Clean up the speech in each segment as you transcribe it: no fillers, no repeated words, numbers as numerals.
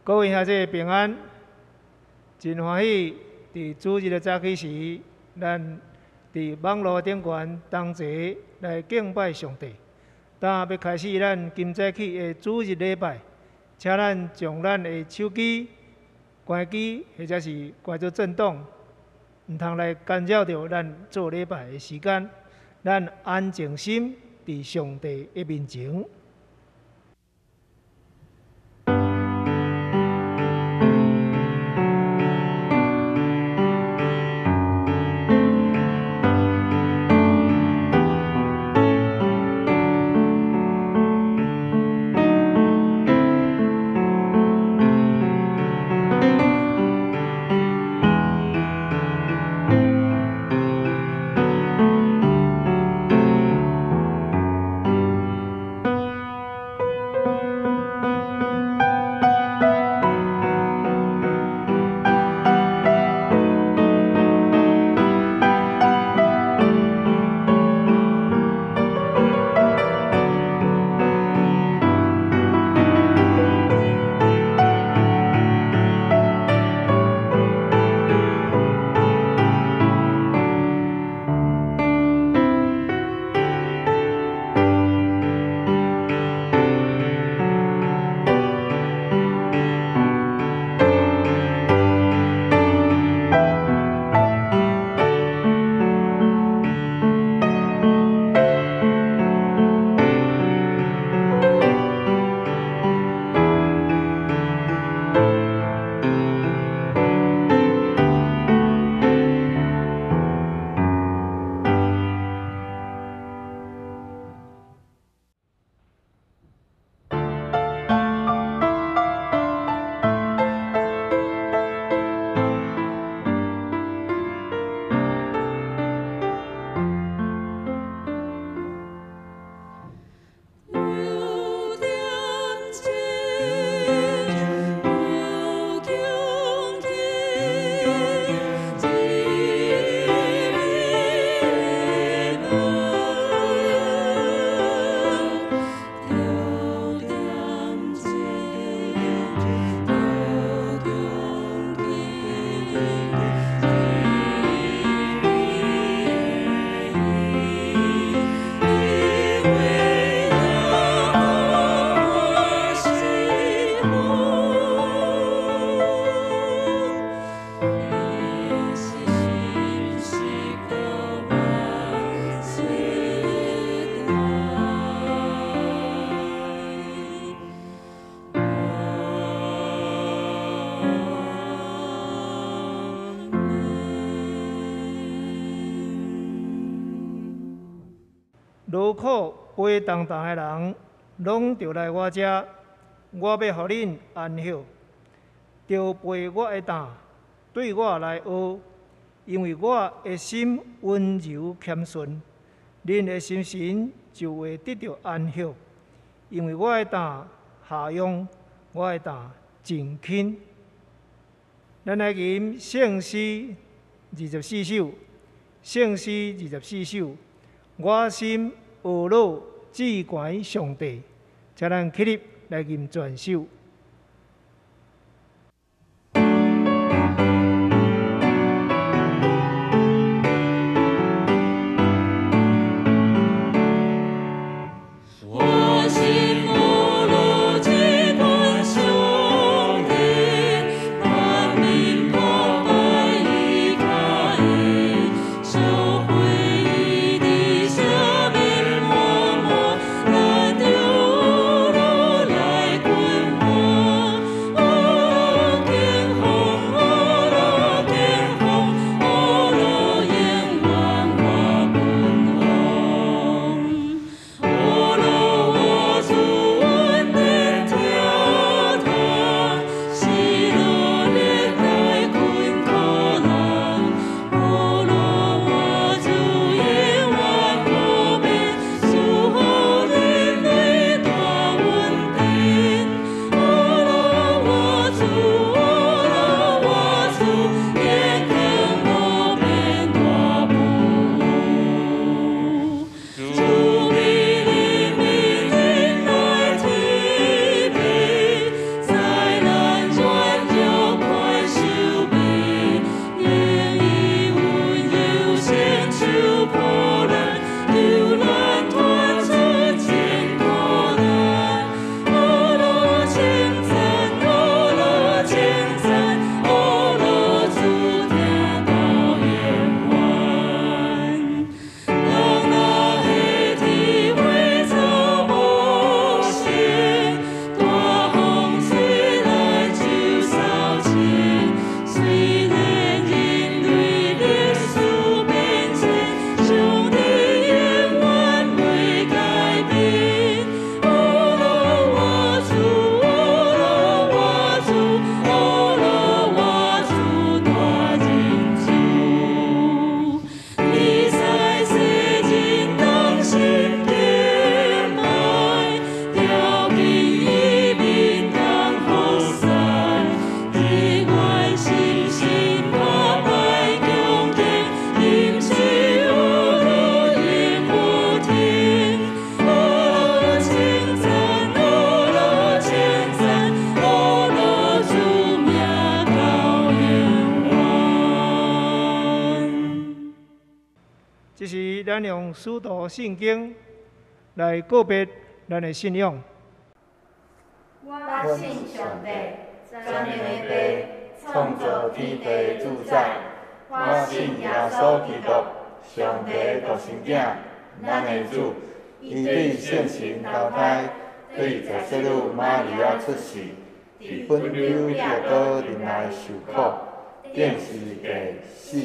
各位兄弟平安，真歡喜佇主日的早起時，咱佇網路頂懸同齊來敬拜上帝。今欲開始咱今早起的主日禮拜，請咱將咱的手機關機，或者是關做震動，毋通來干擾著咱做禮拜的時間。咱安靜心佇上帝的面前。勞苦背重擔的人，攏著來我遮，我欲予恁安歇。著背我的擔，對我來學，因為我的心溫柔謙遜，恁的心神就會得著安歇。因為我的擔下用，我的擔真輕。咱來吟聖詩二十四首，聖詩二十四首。我心懊惱至懸上帝，請咱起立來吟全首。來。咱用使徒信經來告別咱的信仰。我信上帝，全能的父，創造天地的主宰。我信耶穌基督，上帝的獨生囝，咱的主。伊對聖神投胎，對坐洗女瑪利亞出世，佇本丟彼拉多忍耐受苦，釘十字架死，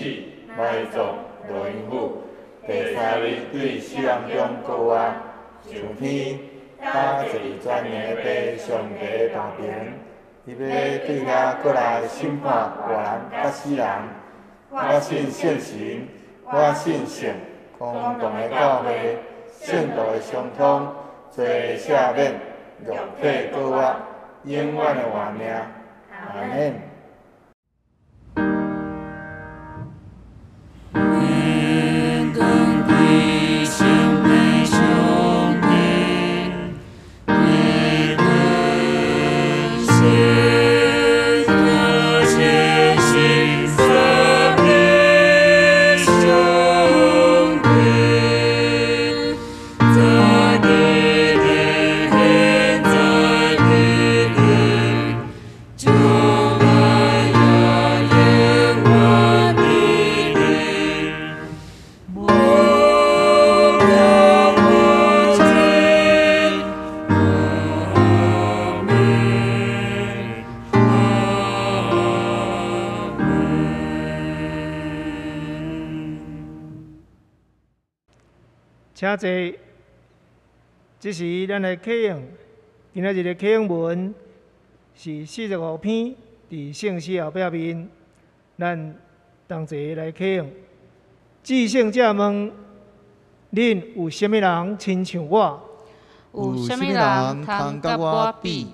埋葬，落陰府，第三日對死人中復活，上天，搭坐佇全能的父上帝的右爿，伊欲對遐閣來審判活人佮死人。我信聖神，我信聖公同的教會，聖徒的相通，罪的赦免，肉體復活，永遠的活命。阿們。天光歸心的上帝，天光聖潔心三的上帝，在地的現在的的，將來也永遠的的。無窮無盡，阿們，阿們。請坐。這時咱來啟用今仔日的啟用文是45篇，佇聖詩後壁面，咱同齊來啟用。至聖者問：恁有啥物人親像我？有啥物人通佮我比？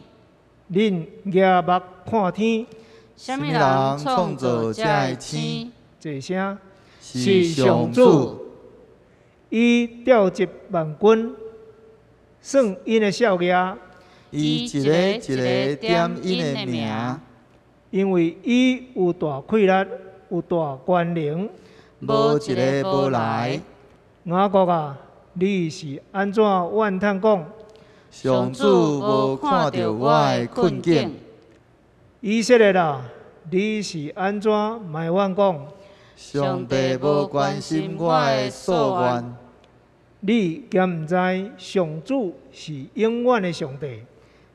恁舉目看天，啥物人創造這个星？濟聲是上主，伊調集萬軍，算𪜶的數額，伊一个一个點𪜶的名，因為伊有大氣力，有大權能。無一个無來。雅各啊，你是按怎怨嘆講？上主無看著我的困境，以色列啊，你是按怎埋怨講？上帝無關心我的訴願。你敢毋知上主是永遠的上帝？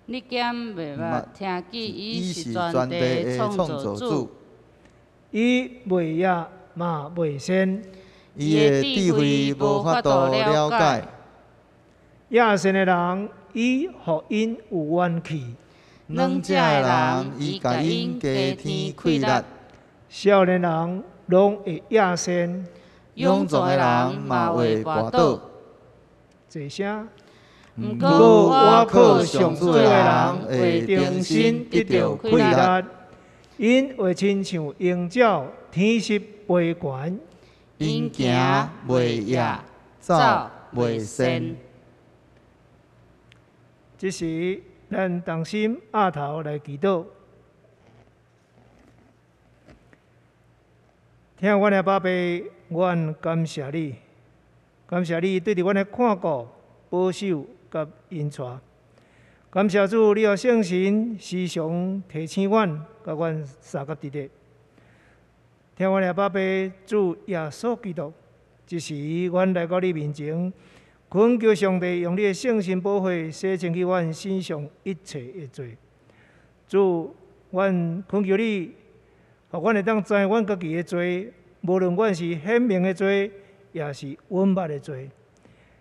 你敢袂捌聽見伊伊是是全全地地的的創創造主？造主，伊袂野嘛袂仙，伊的智慧無法度了解。野善的人，伊予𪜶有元氣；軟食的人，伊共𪜶加添氣力；少年人攏會野善。勇壯的人嘛會跋倒。濟聲，毋毋過過倚靠我靠上上主的主的人人會會重重新得新得著氣著氣力，力，𪜶會親像鷹鳥天翼飛懸，𪜶行袂野，走袂鳞。這時，咱同心徼頭來祈禱。疼阮的爸爸，阮感謝你，感謝你對著阮的看顧、保守佮引帶。感謝主，你予聖神時常提醒阮，佮阮相佮佇咧。疼阮的爸爸，主耶穌基督，這時阮來到你面前，懇求上帝用你的聖神寶血洗清去阮身上一切的罪。主，阮懇求你，予阮會當知阮家己的罪，無論阮是顯明的罪，抑是隱密的罪，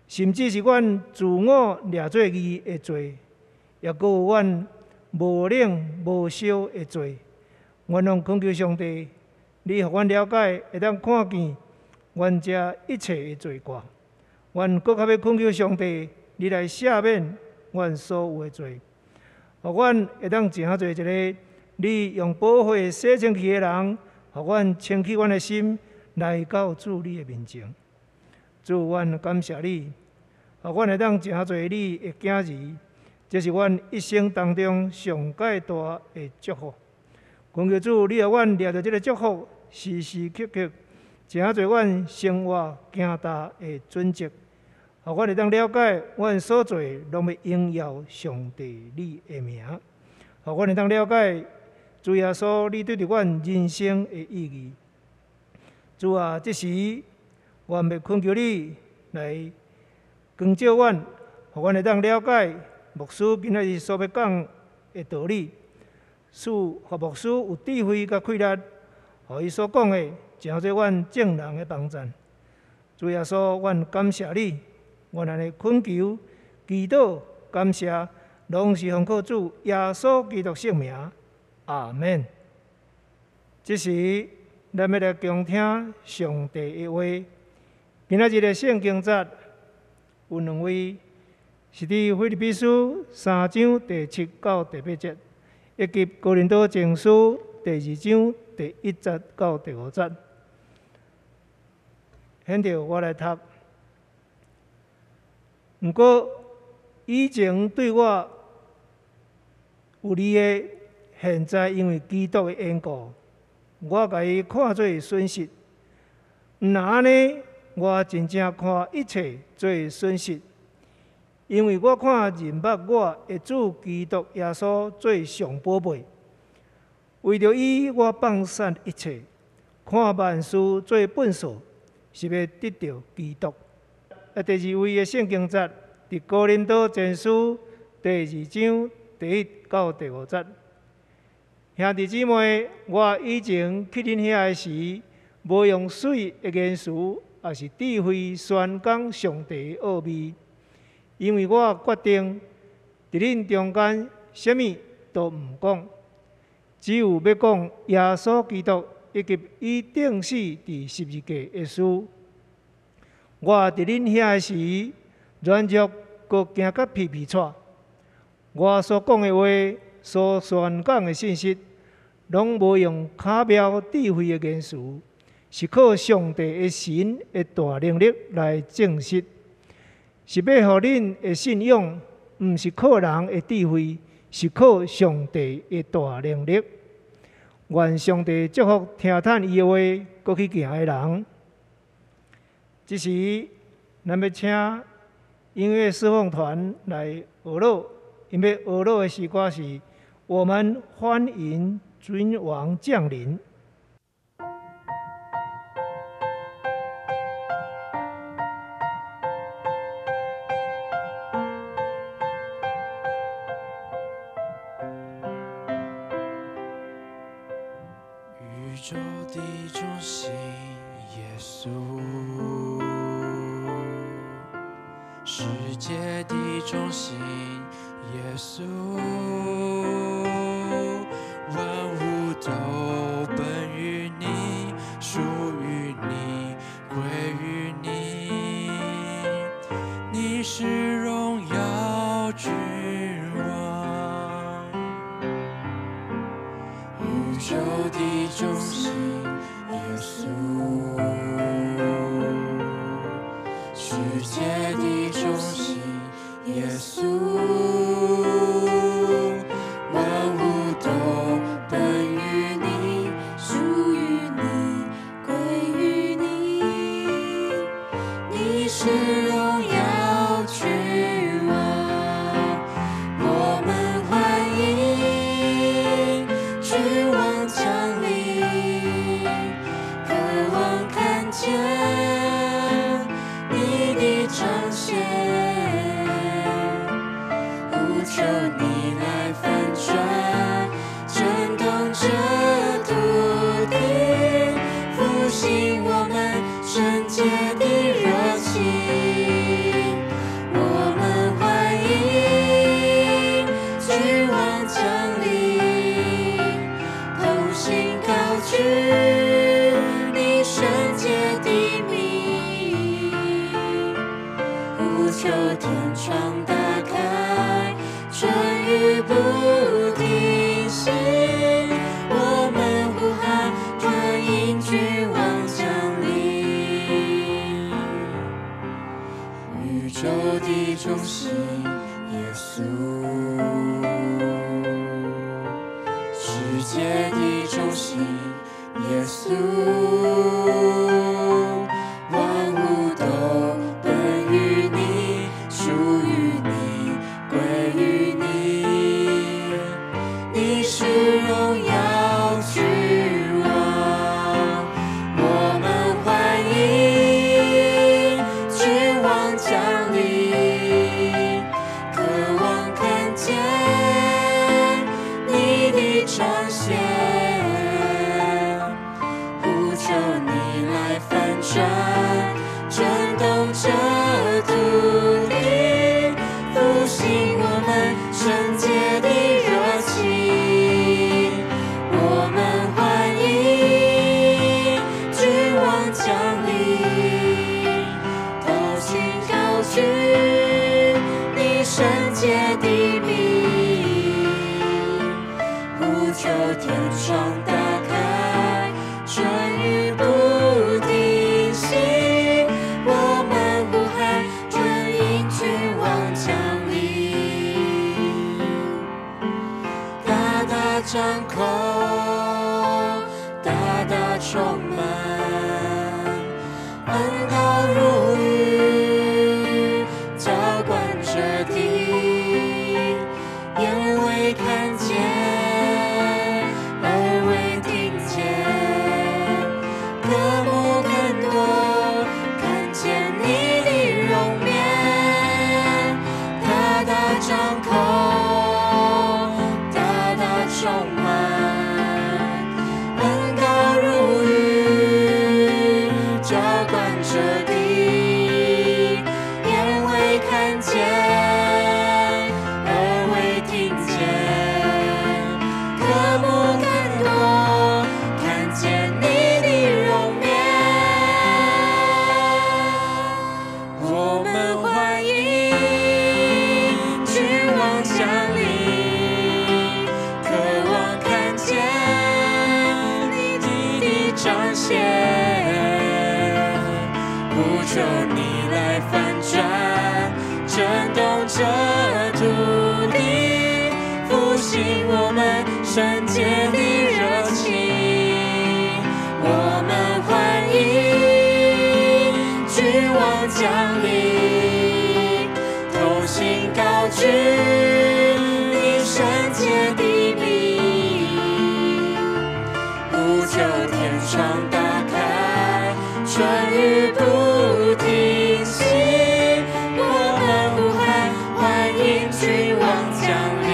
甚至是阮自我掠做義的罪，抑閣有阮無冷無燒的罪。阮攏懇求上帝，你予阮了解，會當看見阮這一切的罪過。阮閣較欲懇求上帝，你來赦免阮所有的罪，予阮會當成做一个你用寶血洗清去的人，予阮清去阮的心，來到主你的面前。主，阮感謝你，予阮會當成做你的囝兒，這是阮一生當中上蓋大的祝福。懇求主，你予阮掠著這个祝福，時時刻刻成做阮生活行踏的准则，予阮会当了解，阮所做拢欲荣耀上帝你的名，予阮会当了解主耶稣你对伫阮人生的意义。主啊，这时我欲恳求你来光照阮，予阮会当了解牧师今仔日所欲讲的道理，赐予牧师有智慧佮气力，予伊所讲的成做阮众人的帮赞。主耶稣，阮感谢你，阮按呢恳求、祈祷、感谢，拢是奉靠主耶稣基督圣名，阿们。这时，咱欲来恭听上帝的话。今仔日的圣经节有两位，是伫腓立比书三章第七到第八节，以及哥林多前书第二章第一节到第五节。现在我来读。毋过以前对我有利的，现在因为基督的缘故，我共伊看做损失。毋若按呢，我真正看一切做损失，因为我看认捌我的主基督耶稣做上宝贝。为著伊，我放散一切，看万事做粪扫，是欲得著基督。第二位的圣经节，伫哥林多前书第二章第一到第五节。兄弟姊妹，我以前去恁遐的时，无用媠的言辞，抑是智慧宣讲上帝的奥秘，因为我决定伫恁中间，啥物都毋讲，只有欲讲耶稣基督以及伊钉死伫十字架的事。我伫恁遐的时，软弱，阁惊甲皮皮掣。我所讲的话，所宣讲的信息，拢无用巧妙智慧的言辞，是靠上帝的神的大能力来证实，是欲予恁的信仰，毋是靠人的智慧，是靠上帝的大能力。愿上帝祝福听趁伊的话，阁去行的人。这时，咱欲请音乐侍奉团来学乐，𪜶欲学乐的诗歌是《我们欢迎君王降临》。宇宙的中心，耶稣；世界的中心，耶稣。万物都本于你，属于你，归于你。你是荣耀君王，宇宙的中心，耶稣；世界的中心，耶稣。万物都本于你，属于你，归于你。你是荣耀君王，我们欢迎君王降临，渴望看见你的彰显，呼求你来翻转，震动这土地，复兴我们圣洁的热情。我们欢迎君王降临，同心高举你圣洁的名，呼求天窗打开，春雨不停息。我们呼喊，欢迎君王降临。宇宙的中心，耶稣；世界的中心，耶稣。洁的名，呼求天窗打开，春雨不停息。我们呼喊，欢迎君王降临，大大张口，大大充满，恩膏如雨，浇灌这地。眼未看见，耳未听见，渴慕更多，看见你的容面。大大张口，大大充满，恩膏如雨，浇灌这地。眼未看见，耳未听见，渴慕更多，看见你的容面。我们欢迎君王降临，渴望看见你的彰显，呼求你来翻转，震动这土地，复兴我们圣洁的热情。我们欢迎君王降临，同心高举你圣洁的名，呼求天窗打开，春雨不停息。我们呼喊，欢迎君王降临。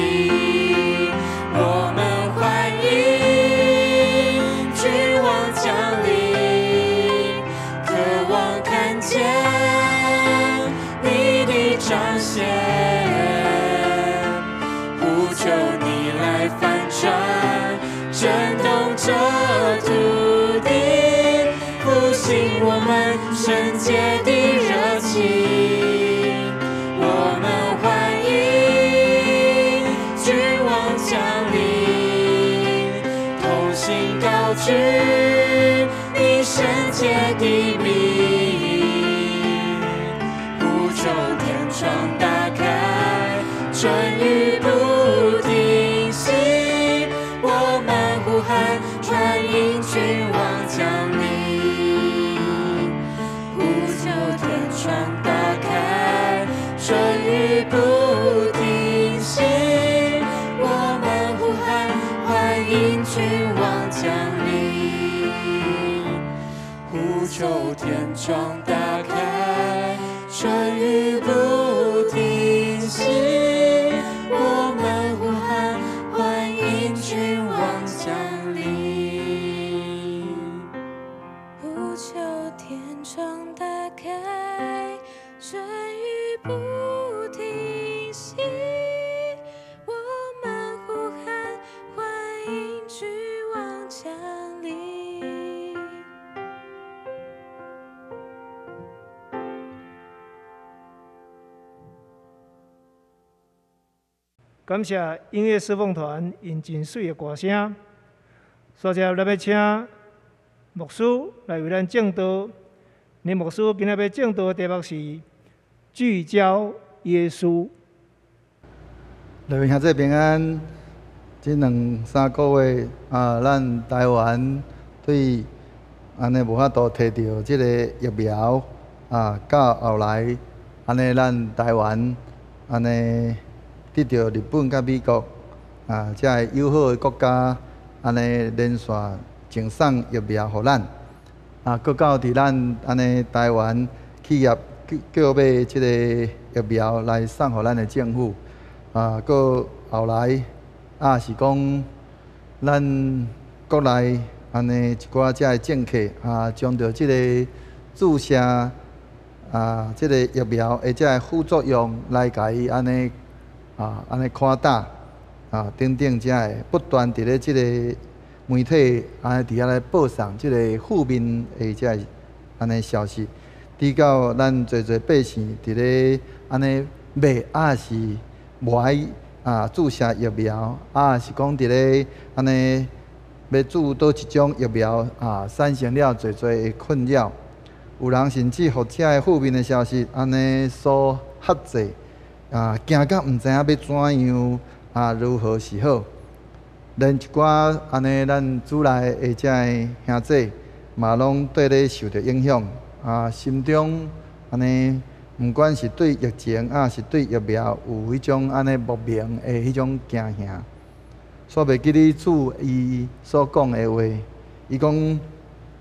我们欢迎君王降临，渴望看见你的彰显，呼求你来翻转，震动这土地，复兴我们圣洁的热情。我们欢迎君王降临，同心高举你圣洁的名，呼求天窗打开，春雨不停息。我们呼喊，欢迎君王降临，呼求天窗打开，春雨不停息。我们呼喊，欢迎君王降临，呼求天窗打开，春雨不停息。我们呼喊，欢迎君王降临。呼求天窗打开，春雨不停息。我们呼喊，欢迎君王降临。感谢音乐侍奉团𪜶真媠的歌声。煞接咱欲请牧师来为咱证道。林牧师今仔欲证道的题目是聚焦耶稣。各位兄弟平安。这两三个月啊，咱台湾对按呢无法度提著这个疫苗啊，到后来按呢咱台湾按呢得著日本佮美国啊，遮个友好的国家按呢连续赠送疫苗予咱啊，阁到伫咱按呢台湾企业购买这个疫苗来送予咱的政府啊，阁后来啊是讲咱国内按呢一寡遮个政客啊，将著这个注射啊，这个疫苗的这个副作用来共伊按呢啊，按呢夸大啊等等，遮个不断伫咧这个媒体按呢伫遐咧报送这个负面的这个按呢消息，直到咱济济百姓伫咧按呢骂，抑是無愛啊注射疫苗，啊是講佇咧按呢欲注佗一種疫苗啊，產生了濟濟的困擾。有人甚至予遮个負面的消息按呢所嚇制，啊驚甲毋知影欲怎樣啊，如何是好？連一寡按呢，咱主內的遮个兄弟嘛，攏綴咧受著影響啊，心中按呢，毋管是對疫情，抑是對疫苗，有彼種按呢莫名的彼種驚嚇。煞袂記得主伊所講的話，伊講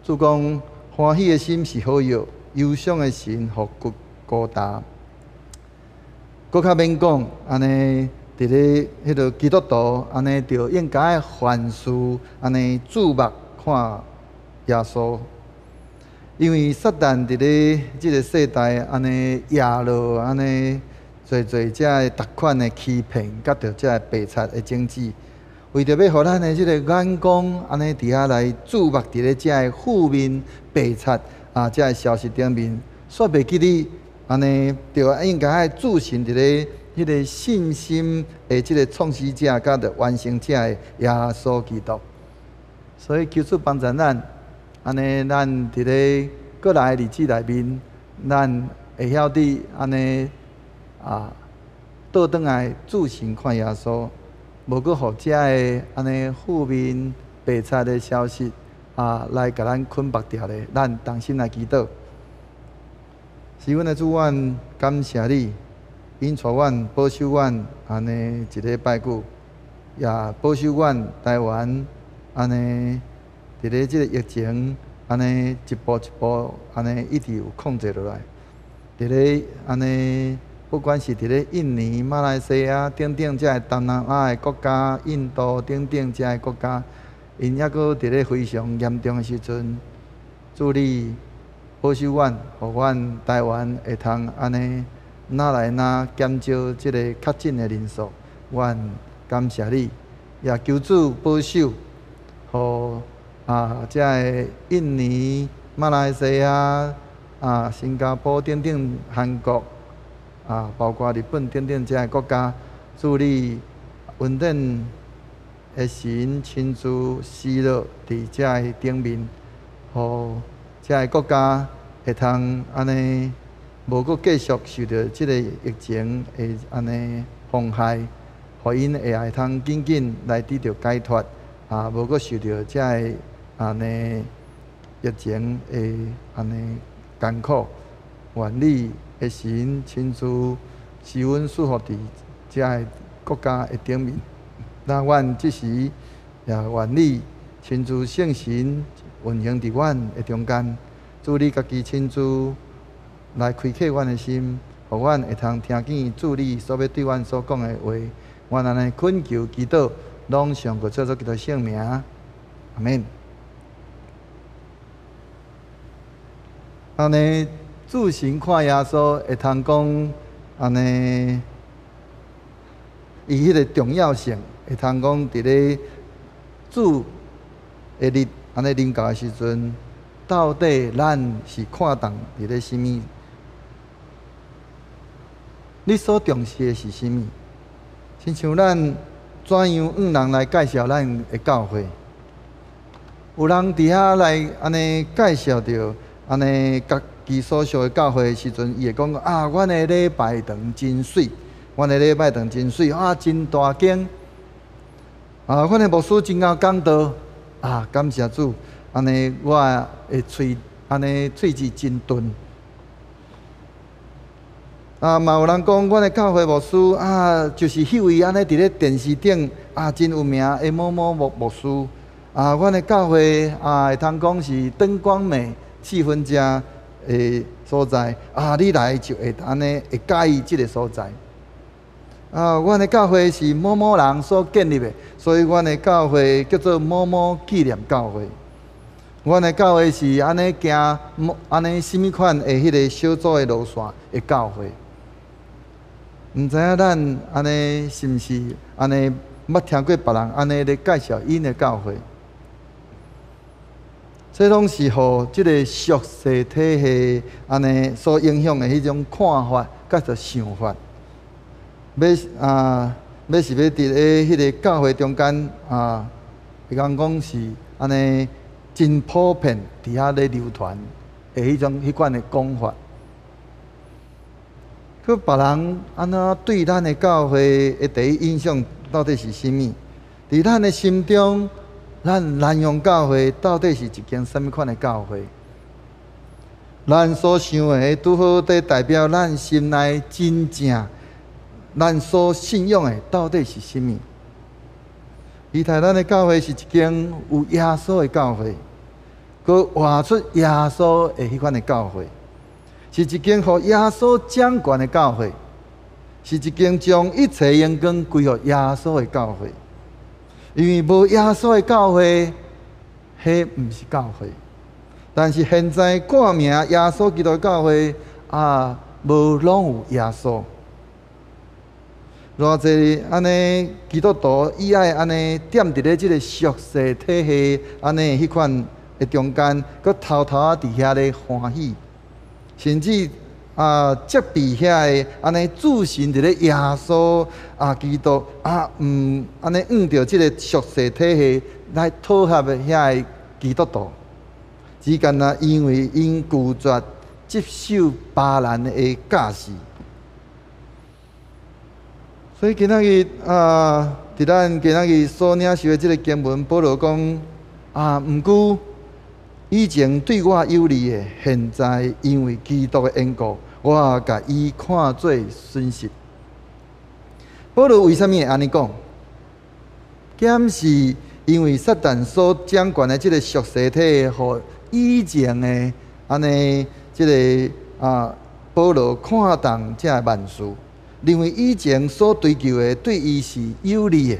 主講歡喜的心是好藥，憂傷的心予骨孤焦。閣較免講，按呢佇咧彼个基督徒，按呢著應該愛凡事按呢注目看耶穌，因為撒旦佇咧這个世代按呢壓落按呢濟濟遮个逐款的欺騙，佮著遮个白賊的種子，為著欲予咱的這个眼光按呢佇遐來注目佇咧遮个負面白賊啊遮个消息頂面，煞袂記得按呢著應該愛注神佇咧彼个信心的這个創始者佮著完成者的耶穌基督。所以求主幫助咱，按呢咱佇咧過來的日子內面，咱會曉得按呢啊，倒轉來注神看耶穌，無閣予遮个按呢負面白賊的消息啊來共咱捆縛牢咧。咱同心來祈禱。是阮的主，阮感謝你，引帶阮、保守阮按呢一禮拜久，也保守阮台灣按呢佇咧這个疫情按呢一步一步按呢一直有控制落來。佇咧按呢，不管是佇咧印尼、馬來西亞等等遮个東南亞的國家、印度等等遮个國家，𪜶猶閣佇咧非常嚴重的時陣，主你保守阮，予阮台灣會通按呢，愈來愈減少這个確診的人數。阮感謝你，也求主保守，予啊遮个印尼、馬來西亞、啊新加坡等等韓國啊，包括日本等等遮个國家，主你恩典的神親自施落佇遮个頂面，予遮个國家會通按呢無閣繼續受著這个疫情的按呢妨害，予𪜶會通緊緊來得著解脫，啊，無閣受著遮个按呢疫情的按呢艱苦。願你的神親自施恩賜福佇遮个國家的頂面。那阮這時也願你親自聖神運行佇阮的中間，主你家己親自來開啟阮的心，予阮會通聽見主你所欲對阮所講的話。阮按呢懇求祈禱，攏奉靠主耶穌基督聖名，阿們。按呢，注神看耶穌會通講，按呢，伊彼个重要性會通講佇咧主的日按呢臨到的時陣，到底咱是看重佇咧啥物？你所重視的是啥物？親像咱怎樣向人來介紹咱的教會？有人佇遐來按呢介紹著按呢家己所屬的教會的時陣，伊會講啊，阮的禮拜堂真媠，阮的禮拜堂真媠啊，真大間啊，阮的牧師真𠢕講道啊，感謝主，按呢我的喙按呢喙舌真鈍。啊，嘛有人講，阮的教會牧師啊，就是彼位按呢佇咧電視頂啊真有名的某某牧牧師。啊，阮的教會啊，會通講是燈光美、氣氛佳的所在。啊，你來就會按呢會佮意這个所在。啊，阮的教會是某某人所建立的，所以阮的教會叫做某某紀念教會。阮的教會是按呢行按呢啥物款的彼个小組的路線的教會。毋知影咱按呢是毋是按呢捌聽過別人按呢咧介紹𪜶的教會？這攏是予這个俗世體系按呢所影響的彼種看法，佮著想法。欲啊，欲是欲佇咧彼个教會中間啊，會當講是按呢真普遍佇遐咧流傳的彼種彼款的講法。閣別人按怎對咱的教會的第一印象到底是啥物？佇咱的心中，咱南洋教會到底是一間啥物款的教會？咱所想的拄好佇代表咱心內真正咱所信仰的到底是啥物？期待咱的教會是一間有耶穌的教會，閣活出耶穌的彼款的教會，是一間予耶穌掌權的教會，是一間將一切榮光歸予耶穌的教會。因為無耶穌的教會，彼毋是教會。但是現在掛名耶穌基督教會啊，無攏有耶穌。偌濟按呢基督徒伊愛按呢踮佇咧這个俗世體系按呢彼款的中間，閣偷偷仔佇遐咧歡喜，甚至啊責備遐个按呢注神佇咧耶穌啊基督啊，毋按呢按著這个俗世體系來討合的遐个基督徒，只干焦因為𪜶拒絕接受巴蘭的教示。所以今仔日啊，佇咱今仔日所領受的這个經文，保羅講啊，毋過以前對我有利的，現在因為基督的緣故，我共伊看做損失。保羅為啥物會按呢講？敢是因為撒旦所掌權的這个俗世體，予以前的按呢這个啊，保羅看重這个萬事，認為以前所追求的對伊是有利的，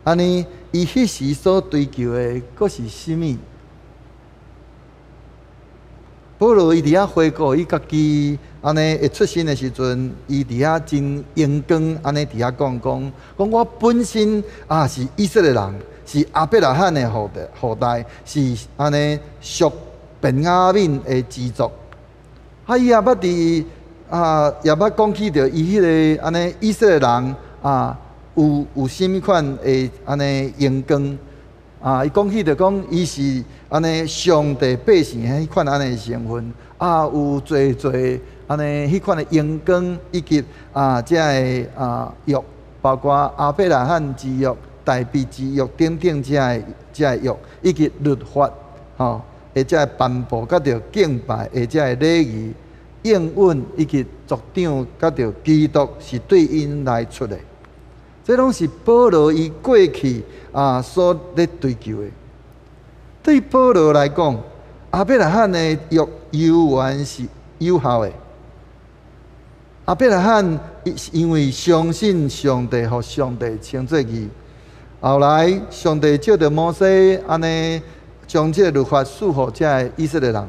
按呢，伊彼時所追求的閣是啥物？保羅伊佇遐回顧伊家己按呢會出身的時陣，伊佇遐真榮光按呢佇遐講講，講我本身啊是以色列人，是亞伯拉罕的後代，後代是按呢屬便雅憫的支族。啊，伊也捌佇啊，也捌講起著伊彼个按呢以色列人啊，有啥物款的按呢榮光啊？伊講起著講伊是按呢上帝百姓彼款按呢身份啊，有濟濟按呢彼款的榮光，以及啊這个啊約，包括亞伯拉罕之約、大衛之約等等這个這个約，以及律法吼，的這个頒布，佮著敬拜的這个禮儀。應允以及族長，佮著基督是對𪜶來出的，這攏是保羅伊過去啊所咧追求的。對保羅來講，亞伯拉罕的約猶原是有效的。亞伯拉罕因為相信上帝，予上帝稱做義。後來上帝藉著摩西按呢將這个律法賜予這个以色列人。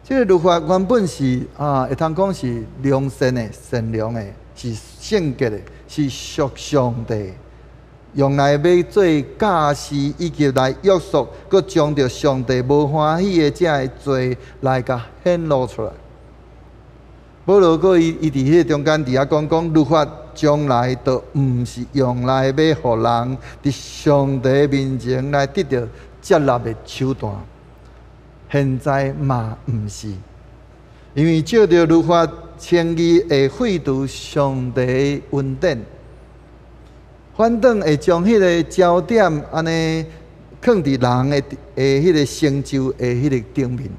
這个律法原本是啊，會通講是良善的、善良的，是聖潔的，是屬上帝，用來欲做教示，以及來約束，閣將著上帝無歡喜的這个罪來共顯露出來。保羅閣伊伊佇彼個中間佇遐講講律法將來都毋是用來欲予人佇上帝面前來得著接納的手段。現在嘛毋是，因為藉著律法稱義會廢除上帝的恩典，反轉會將彼个焦點按呢囥佇人的的彼个成就的彼个頂面。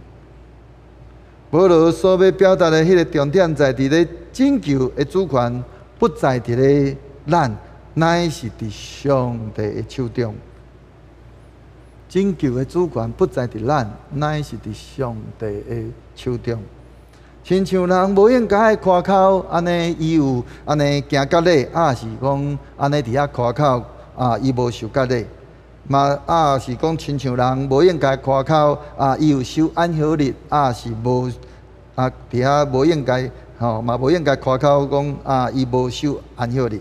保羅所欲表達的彼个重點，在佇咧拯救的主權不在佇咧咱，乃是佇上帝的手中。拯救的主權不在佇咱，乃是佇上帝的手中。親像人無應該誇口，按呢伊有按呢行割禮，抑是講按呢佇遐誇口啊，伊無受割禮。嘛抑是講親像人無應該誇口啊，伊有守安息日，抑是無啊佇遐無應該吼，嘛無應該誇口講啊，伊無守安息日。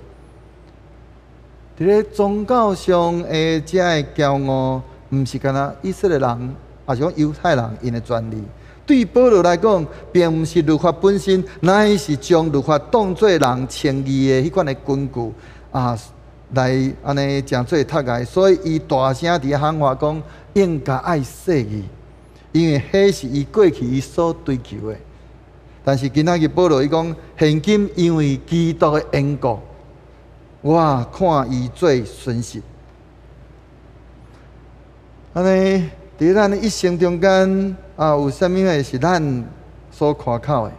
佇咧宗教上的這个驕傲，毋是干焦以色列人，抑是講猶太人𪜶的專利。對保羅來講，並毋是律法本身，乃是將律法當做人稱義的彼款的根據啊，來按呢成做窒礙。所以伊大聲佇遐喊話講，應該愛洗義，因為彼是伊過去伊所追求的。但是今仔日保羅伊講，現今因為基督的緣故，我看伊做損失。按呢，佇咱一生中間啊，有啥物貨是咱所誇口的？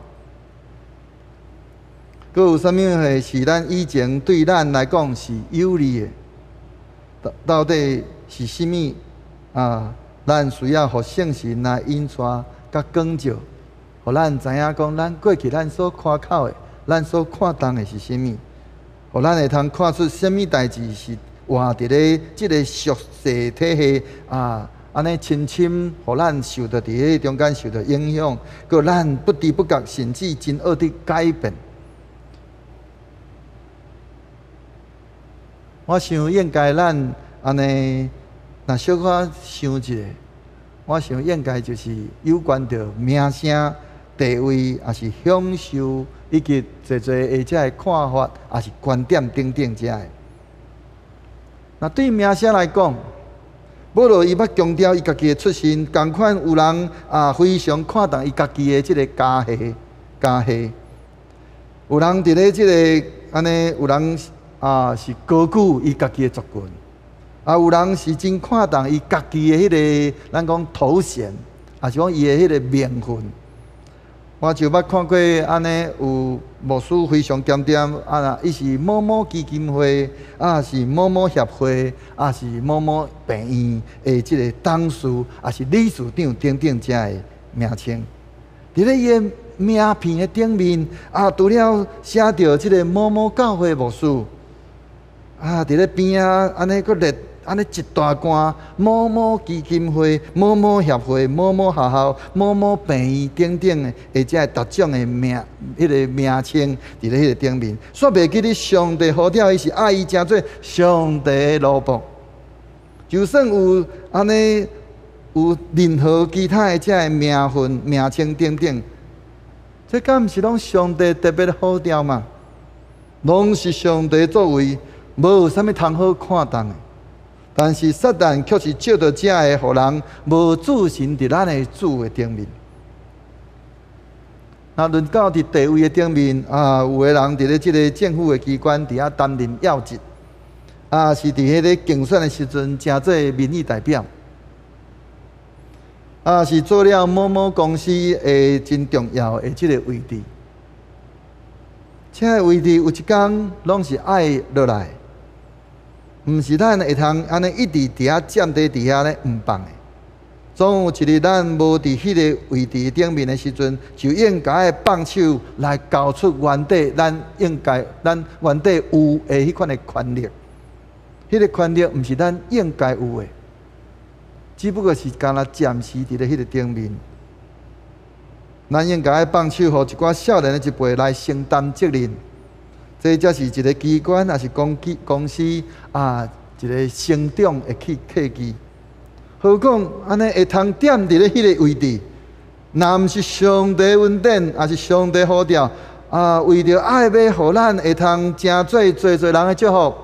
閣有啥物貨是咱以前對咱來講是有利的？到底是啥物啊？咱需要予聖神來引帶佮光照，予咱知影講，咱過去咱所誇口的，咱所看重的是啥物？予咱會通看出啥物代誌是活佇咧這个俗世體系啊，按呢深深予咱受著佇彼中間受著影響，閣咱不知不覺甚至真愛佇改變。我想應該咱按呢，若小可想一下，我想應該就是有關著名聲、地位，抑是享受，以及濟濟的這个看法，抑是觀點等等這个。若對名聲來講，保羅伊捌強調伊家己的出身，仝款有人啊非常看重伊家己的這个家系，家系。有人佇咧這个按呢，有人啊是高舉伊家己的族群，啊有人是真看重伊家己的彼个，咱講頭銜，抑是講伊的彼个名分。我就捌看過按呢，有牧師非常檢點，啊，伊是某某基金會，啊是某某協會，啊是某某病院的這个董事，抑是理事長等等這个名稱。佇咧伊的名片的頂面，啊，除了寫著這个某某教會牧師，啊，佇咧邊仔按呢閣列按呢一大段某某基金會、某某協會、某某學校、某某病院等等的，或者逐種的名，彼个名稱佇咧彼个頂面，煞袂記得上帝呼召伊是愛伊成做上帝的奴僕。就算有按呢有任何其他的這个名分、名稱等等，這敢毋是攏上帝特別呼召嗎？攏是上帝作為，無有啥物通好看重的。但是撒旦卻是藉著這个，予人無注神佇咱的主的頂面。若論到佇地位的頂面啊，有的人佇咧這个政府的機關佇遐擔任要職，啊是佇彼个競選的時陣，成做民意代表，啊是做了某某公司的真重要的這个位置。這个位置有一工攏是愛落來。毋是咱會通按呢一直佇遐佔佇遐咧毋放的。總有一日咱無佇彼个位置頂面的時陣，就應該放手來交出原底咱應該咱原底有的彼款的權力。彼个權力毋是咱應該有的，只不過是干焦暫時佇咧彼个頂面。咱應該放手，予一寡少年的一輩來承擔責任。這才是一个機關，抑是公司啊，一个成長的契機。何況按呢會通踮佇咧彼个位置，若毋是上帝恩典，抑是上帝呼召啊，為著愛欲予咱會通成做濟濟人的祝福，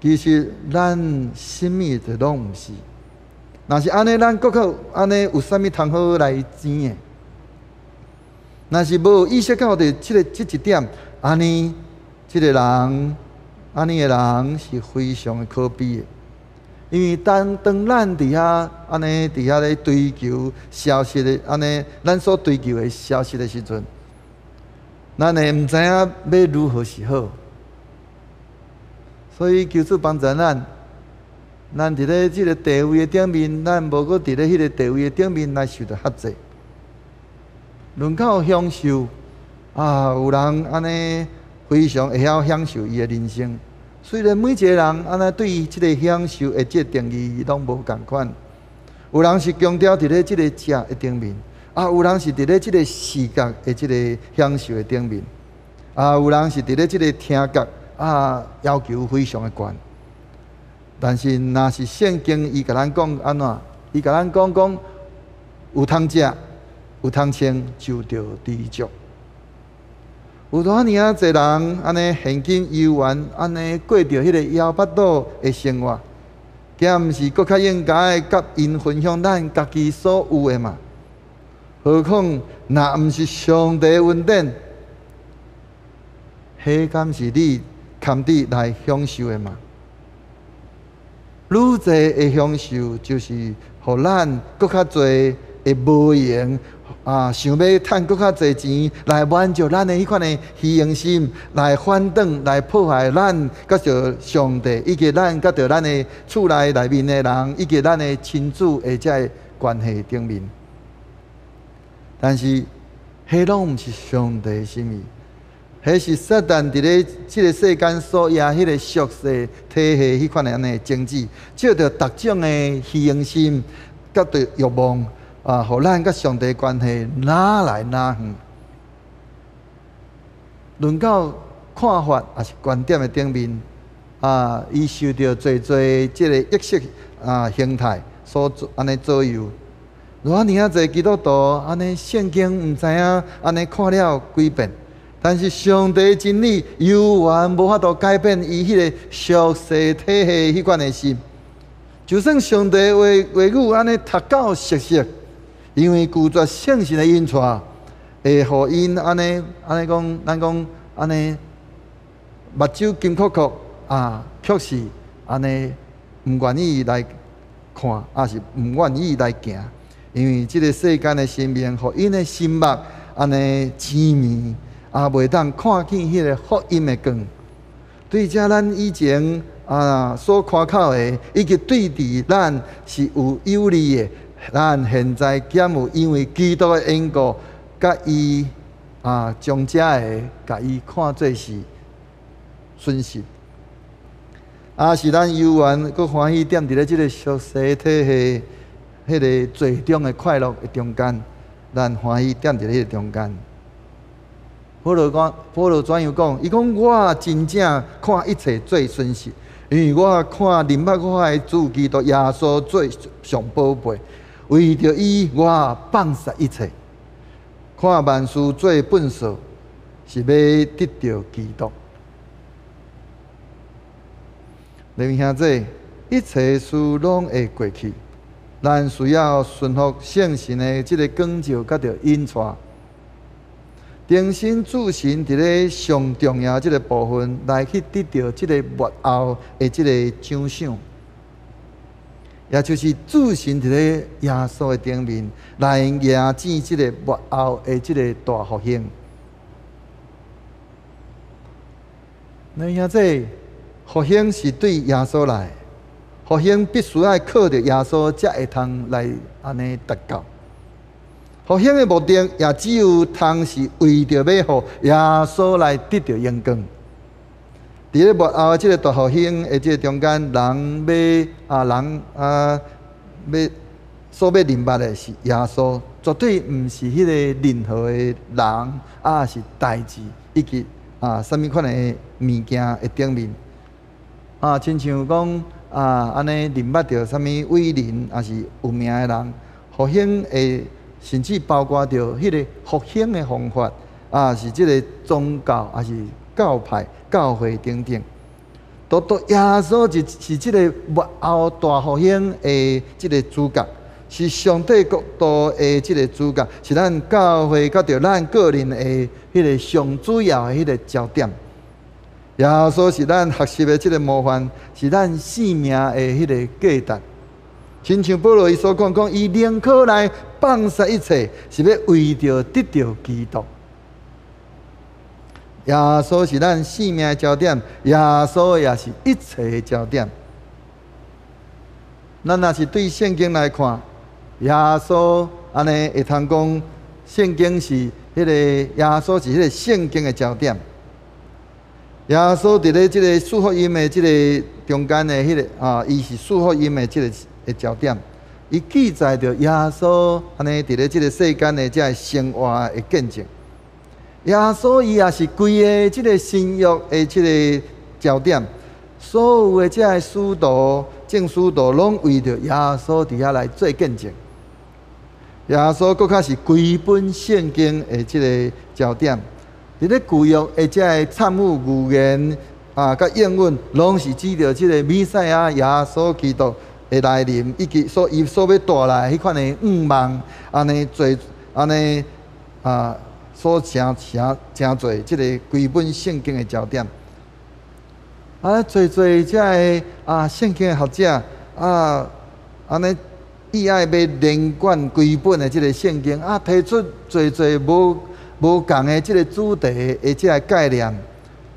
其實咱啥物就攏毋是。若是按呢，咱閣較按呢有啥物通好來爭的？若是無意識到佇這一點。按呢，這个人，按呢的人是非常的可悲的，因為當咱佇遐按呢佇遐咧追求消失的，按呢咱所追求的消失的時陣，咱會毋知影欲如何是好。所以求主幫助咱，咱佇咧這个地位的頂面，咱無閣佇咧彼个地位的頂面來受著轄制。論到享受。啊，有人按呢非常會曉享受伊的人生。雖然每一個人按呢對這个享受的這个定義攏無仝款。有人是強調佇咧這個食的頂面，啊，有人是佇咧這個視覺的這个享受的頂面，啊，有人是佇咧這个聽覺啊要求非常的懸。但是若是聖經伊共咱講按怎？伊共咱講講有通食，有通穿就著知足。有偌爾仔濟人按呢現今猶原按呢過著彼個枵腹肚的生活，敢毋是閣較應該佮𪜶分享咱家己所有的嘛？何況若毋是上帝恩典，彼敢是你堪得來享受的嘛？愈濟的享受，就是予咱閣較濟的無閒啊，想欲趁閣較濟錢來滿足咱的彼款的虛榮心，來反轉來破壞咱佮著上帝，以及咱佮著咱的厝內內面的人，以及咱的親子的這个關係頂面。但是，彼攏毋是上帝心意，彼是撒旦佇咧這个世間所掖彼个俗世體系彼款的按呢種子，藉著逐種的虛榮心，佮著欲望啊，予咱佮上帝關係若來若遠。論到看法抑是觀點的頂面，啊，伊受著濟濟這个意識啊形態所按呢左右。偌爾仔濟基督徒按呢聖經毋知影按呢看了幾遍，但是上帝真理猶原無法度改變伊彼个俗世體系彼款的心。就算上帝話話語按呢讀到熟悉，因為拒絕聖神的引帶，會予𪜶按呢按呢講，咱講按呢目睭金睏睏啊，卻是按呢毋願意來看，抑是毋願意來行。因為這个世間的生命，予𪜶的心目按呢癡迷，也袂當看見彼个福音的光。對這咱以前啊所誇口的，以及對佇咱是有有利的，咱現在敢有因為基督的緣故，佮伊啊將這个共伊看做是損失，抑是咱猶原閣歡喜踮佇咧這个俗世體系彼个罪中的快樂的中間，咱歡喜踮佇咧彼个中間。保羅講，保羅怎樣講？伊講我真正看一切做損失，因為我看認捌我的主基督耶穌做上寶貝，為著伊我放殺一切，看萬事做糞掃，是欲得著基督。弟兄姊，一切事攏會過去，咱需要順服聖神的這个光照，佮著引帶。重新注神佇咧上重要這个部分，來去得著這个末後的這个獎賞，也就是注神佇咧耶穌的頂面來迎接這个末後的這个大復興。那兄弟，復興是對耶穌來，復興必須愛靠著耶穌，才會通來按呢達到。復興的目的也只有通是為著欲予耶穌來得著榮光。佇咧末後這个大復興的這个中間，人欲啊人啊欲所欲認捌的是耶穌，絕對毋是彼个任何的人，抑是代誌，以及啊啥物款的物件的頂面。啊，親像講啊，按呢認捌著啥物偉人，抑是有名的人，復興會甚至包括著彼個復興的方法，啊，是這个宗教，抑是教派、教會等等。獨獨耶穌是這个末後大復興的這个主角，是上帝國度的這个主角，是咱教會佮著咱個人的彼个上主要的彼个焦點。耶穌是咱學習的這个模範，是咱生命的彼个價值。親像保羅伊所講，講伊寧可來放殺一切，是欲為著得著基督。耶穌是咱生命的焦點，耶穌也是一切的焦點。咱若是對聖經來看，耶穌按呢會通講，聖經是彼个耶穌是彼个聖經的焦點。耶穌佇咧這个四福音的這个中間的彼个啊，伊是四福音的這个的焦點。伊記載著耶穌按呢佇咧這个世間的這个生活的見證。耶穌伊也是規个這个新約的這个焦點，所有的這个使徒、眾使徒攏為著耶穌佇遐來做見證。耶穌閣較是規本聖經的這个焦點。佇咧舊約的這个懺悔預言啊，佮應允，攏是指著這个彌賽亞耶穌基督的來臨，以及所伊所欲帶來彼款的願望，按呢做，按呢啊，所成成成做這个規本聖經的焦點。啊，濟濟這个啊聖經的學者啊，按呢意愛欲連貫規本的這个聖經啊，提出濟濟無無仝的這个主題的這个概念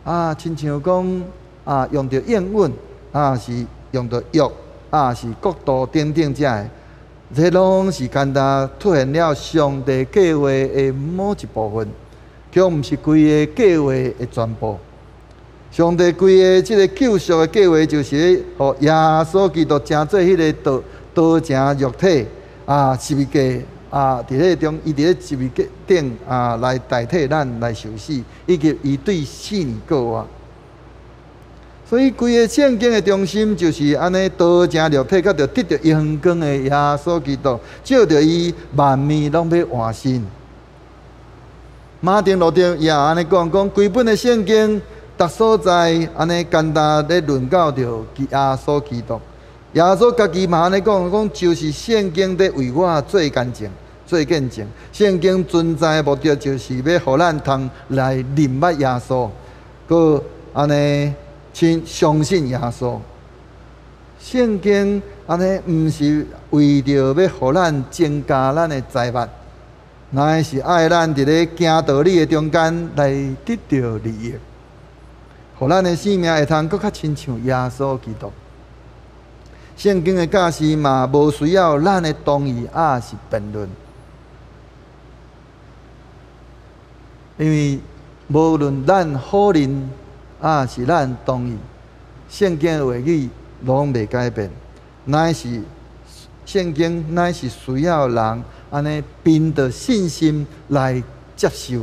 啊，親像講啊，用著應允啊，是用著約啊，是國度等等這个，這攏是簡單凸顯了上帝計劃的某一部分，卻毋是規个計劃的全部。上帝規个這个救贖的計劃，就是予耶穌基督成做彼个道道成肉體啊，十字架啊，佇彼中，伊佇咧十字架頂啊，來代替咱來受死，以及伊對死裡過活。所以，規个聖經的中心就是按呢，道成肉體，佮著得著榮光的耶穌基督，藉著伊萬物攏欲換新。馬丁路德也按呢講，講規本的聖經，逐所在按呢簡單咧論到著耶穌基督。耶穌家己嘛按呢講，講就是聖經佇為我做見證、做見證。聖經存在的目的就是欲予咱通來認捌耶穌，閣按呢親相信耶穌。聖經按呢毋是為著欲予咱增加咱的財物，乃是愛咱佇咧行道理的中間來得著利益，予咱的生命會通閣較親像耶穌基督。聖經的教示嘛，無需要咱的同意抑是辯論，因為無論咱否認抑是咱同意，聖經的話語攏袂改變，乃是聖經乃是需要人按呢憑著信心來接受。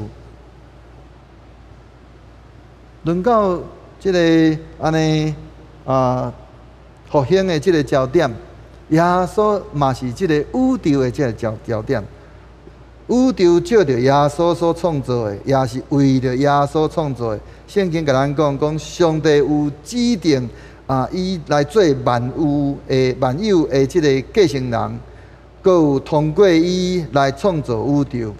論到這个按呢啊復興的這个焦點，耶穌嘛是這个宇宙的這个焦焦點。宇宙藉著耶穌所創造的，也是為著耶穌創造的。聖經共咱講，講上帝有指定啊，伊來做萬有的萬有的這个繼承人，閣有通過伊來創造宇宙。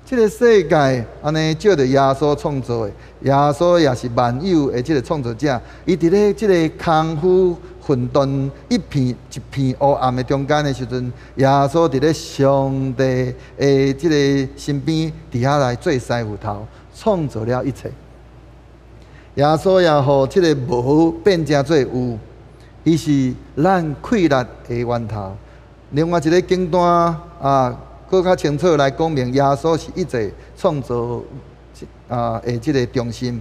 這个世界按呢藉著耶穌創造的，耶穌也是萬有的這个創造者。伊佇咧這个空虛混沌一片一片烏暗的中間的時陣，耶穌佇咧上帝的這个身邊，佇遐來做師傅頭，創造了一切。耶穌也予這个無變成做有，伊是咱氣力的源頭。另外一个經段啊，閣較清楚來講明，耶穌是一切創造啊的這个中心。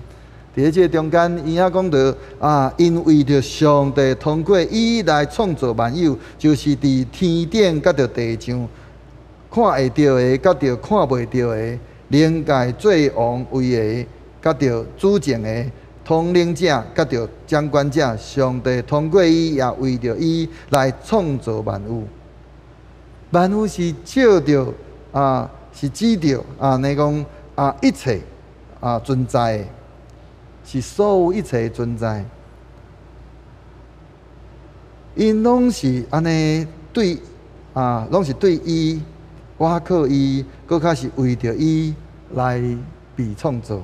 佇咧這个中間，伊遐講著啊，𪜶為著上帝通過伊來創造萬有，就是佇天頂佮著地上看會著的，佮著看袂著的，靈界做王位的，佮著主政的統領者，佮著掌管者，上帝通過伊，也為著伊來創造萬有。萬有是藉著啊，是指著啊，你講啊，一切啊存在的，是所有一切存在。𪜶攏是按呢對啊，攏是對伊，倚靠伊，閣較是為著伊來被創造。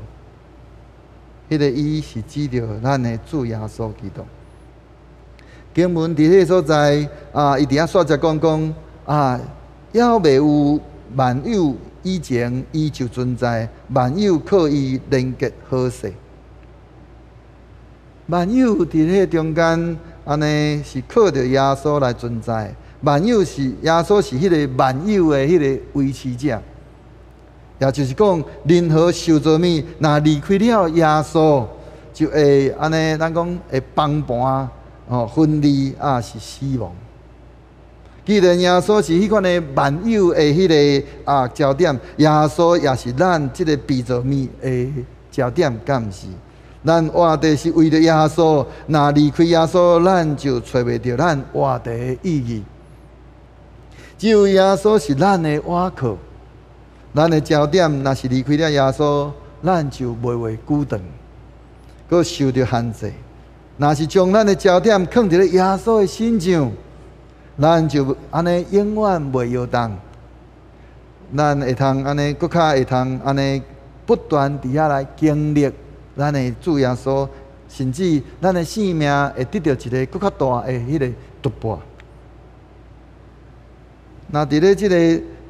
彼个伊是指著咱的主耶穌基督。經文佇彼个所在啊，伊佇遐煞才講講啊，猶未有萬有以前，伊就存在；萬有靠伊連結好勢。萬有佇彼个中間，按呢是靠著耶穌來存在。萬有是耶穌是彼个萬有的彼个維持者，也就是講，任何受造物若離開了耶穌，就會按呢，咱講會崩盤、哦分離抑是死亡。既然耶穌是彼款的萬有的彼个啊焦點，耶穌也是咱這个被造物的焦點，敢毋是？咱活著是為著耶穌，若離開耶穌，咱就揣袂著咱活著的意義。只有耶穌是咱的倚靠，咱的焦點若是離開了耶穌，咱就袂會久長，閣受著限制。若是將咱的焦點囥佇咧耶穌的身上，咱就按呢永遠袂搖動。咱會通按呢，閣較會通按呢不斷佇遐來經歷咱的主耶穌，甚至咱的生命會得著一个閣較大的彼个突破。若佇咧這个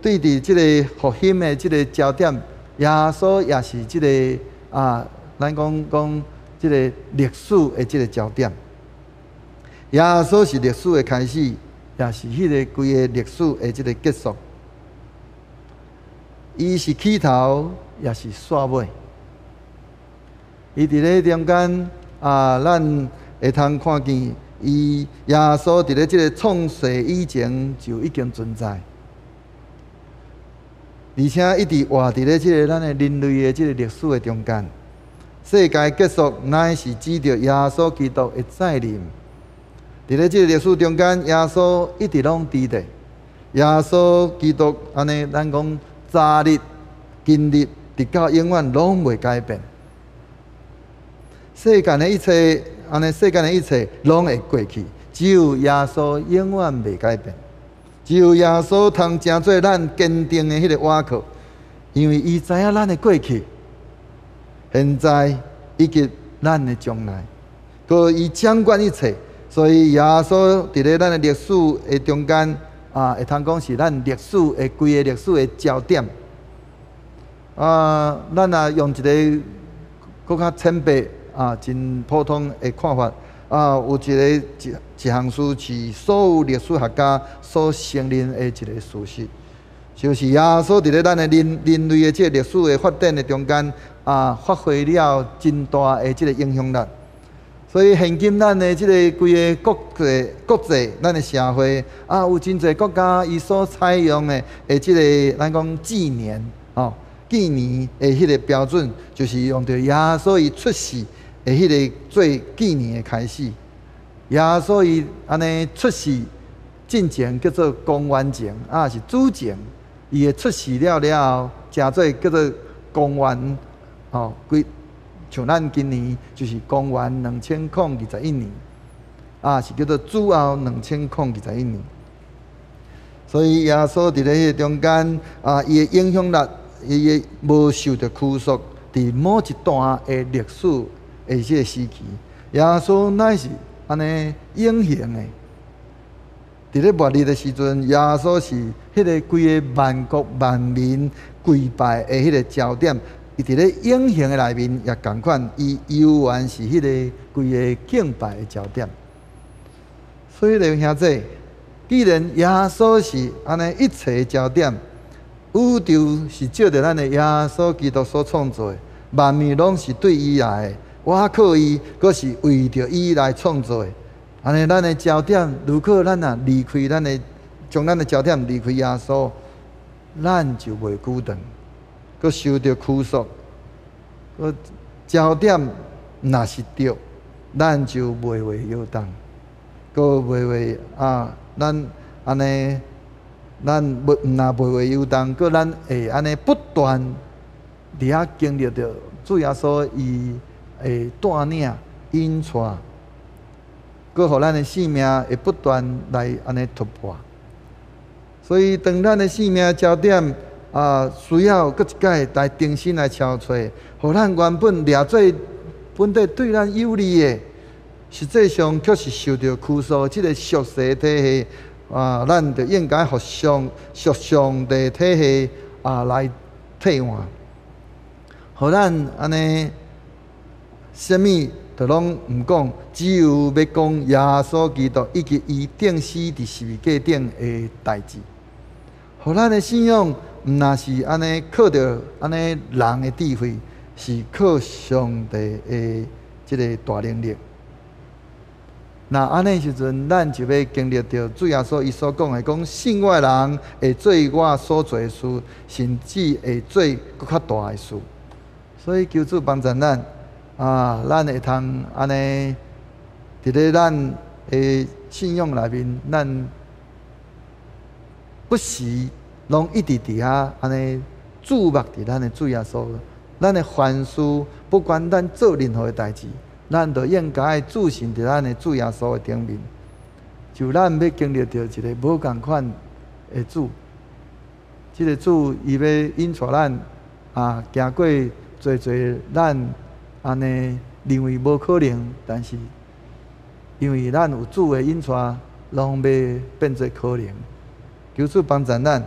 對佇這个復興的這个焦點，耶穌也是這个啊，咱講講這个歷史的這个焦點。耶穌是歷史的開始，也是彼个規个歷史的這个結束。伊是起頭，也是煞尾。伊佇咧中間啊，咱會通看見伊耶穌佇咧這个創世以前就已經存在，而且一直活佇咧這个咱的人類的這个歷史的中間。世界結束乃是指著耶穌基督的再臨。佇咧這个歷史中間，耶穌一直攏佇咧。耶穌基督按呢，咱講昨日、今日，直到永遠攏袂改變。世間的一切，按呢世間的一切攏會過去，只有耶穌永遠袂改變。只有耶穌通成做咱堅定的彼个倚靠，因為伊知影咱的過去、現在以及咱的將來，閣伊掌管一切，所以耶穌佇咧咱的歷史的中間啊，會通講是咱歷史的規个歷史的焦點。啊，咱若用一个閣較淺白啊，真普通的看法啊，有一个一一項事是所有歷史學家所承認的一个事實，就是耶穌佇咧咱的人人類的這个歷史的發展的中間啊，發揮了真大的這个影響力。所以現今咱的這个規个國際國際咱的社會啊，有真濟國家伊所採用的的這个咱講紀年吼，紀年的彼个標準，就是用著耶穌伊出世的彼个做紀年的開始。耶穌伊按呢出世進前叫做公元前啊，是主前，伊的出世了了後，成做叫做公元吼幾。像咱今年就是公元2021年，啊，是叫做主後2021年。所以耶穌佇咧彼个中間啊，伊的影響力，伊的無受著拘束，佇某一段的歷史的這个時期，耶穌乃是按呢永恆的。佇咧末日的時陣，耶穌是彼个規个萬國萬民跪拜的彼个焦點。伊佇咧永恆的內面也仝款，伊猶原是彼个規个敬拜的焦點。所以，弟兄姊，既然耶穌是按呢一切的焦點，宇宙是照著咱的耶穌基督所創造的，萬物攏是對伊來的，倚靠伊，閣是為著伊來創造的。按呢，咱的焦點，如果咱若離開咱的，將咱的焦點離開耶穌，咱就袂久長。閣受著拘束，閣焦點若是對，咱就袂會搖動，閣袂會啊，咱按呢，咱袂毋若袂會搖動，閣咱會按呢不斷佇遐經歷著主耶穌伊會帶領引帶，閣予咱的生命會不斷來按呢突破。所以，當咱的生命焦點啊，需要閣一擺來重新來敲揣，予咱原本掠做本底對咱有利的，實際上卻是受著拘束。這个屬世體系啊，咱就應該予上屬上帝體系啊來替換，予咱按呢，啥物都攏毋講，只有欲講耶穌基督以及伊釘死佇十字架頂的代誌，予咱的信仰。毋若是按呢靠著按呢人的智慧，是靠上帝的這个大能力。若按呢時陣，咱就欲經歷著主耶穌伊所講的，講信我的人會做我所做的事，甚至會做閣較大的事。所以求主幫助咱啊，咱會通按呢佇咧咱的信仰內面，咱不不時攏一直佇遐按呢注目佇咱的主耶穌。咱的凡事，不管咱做任何的代誌，咱都應該注視佇咱的主耶穌的頂面。就咱欲經歷著一个無仝款的主，這个主伊欲引帶咱啊，行過濟濟咱按呢認為無可能，但是因為咱有主的引帶，攏欲變做可能。求主幫助咱，